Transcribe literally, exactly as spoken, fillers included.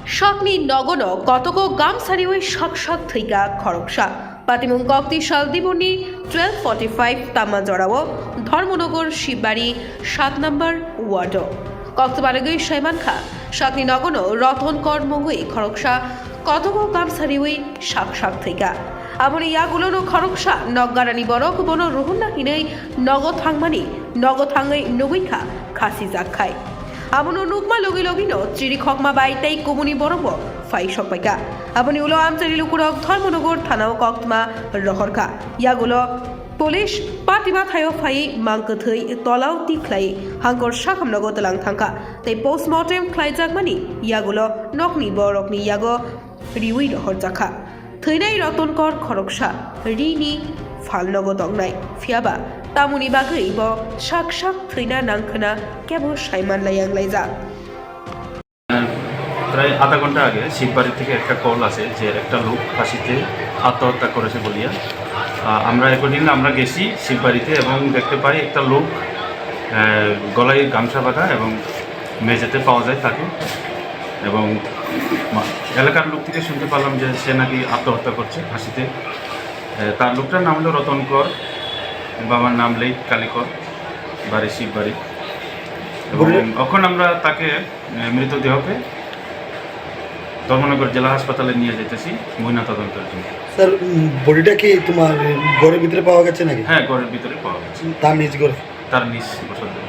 Sakni nogono kotogo gamsariwi sak sak thwika khoroksa. Patimung kokti sal diboni twelve forty-five tama jorao Dharmanagar Shibari sat number ward-o. Kokti baragwi saimankha, sakni nogono Roton Kor mungwi khoroksa kotogo gamsariwi sak sak thwika. Aboni yagulono khoroksa nokgarani borok bono ruhunna hinwi nogo thangmani, nogo thangwi nugwikha khasijak khai. Abono nukma logi logino chiri khokma bai tei kubuni borokbo phai sokpaikha. Aboni ulo amchaini lukurok Dharmanagar thanao koktma rohorkha. Yagulo police patima thaio phai mangkwthwi tolao tikhlai hangkor sakhamnogo tlang thangkha tei postmortem khlaijakmani yagulo nokni borokni yago riwi rohorjakha. Thwinai Roton Kor khoroksa rini phalnogo tongnai, phiyaba tamoni bagwi bo sak sak thwina nangkhwna kebo saiman layang laijak. প্রায় আধা ঘন্টা আগে শিববাড়ি থেকে একটা কল আসে যে একটা লোক ফাঁসিতে আত্মহত্যা করেছে বলিয়া। আহ, আমরা অ্যাকর্ডিংলি আমরা গেছি শিববাড়িতে এবং দেখতে পাই একটা লোক, আহ, গলায় গামছা বাঁধা এবং মেঝেতে পাওয়া যায় তাকে। এবং মা- এলাকার লোক থেকে শুনতে পারলাম যে সে নাকি আত্মহত্যা করছে ফাঁসিতে। আহ, তার লোকটার নাম হলো রতন কর, বাবার নাম লেইট কালী কর, বাড়ি শিববাড়ি। এবং এখন আমরা তাকে, আহ, মৃতদেহকে ধর্মনগর জেলা হাসপাতালে নিয়ে যেতেছি ময়নাতদন্তের জন্য। স্যার, উম, বডিটা কি তোমার ঘরের ভিতরে পাওয়া গেছে নাকি? হ্যাঁ, ঘরের ভিতরে পাওয়া গেছে। তার নিজ ঘরে? তার নিজ বসত।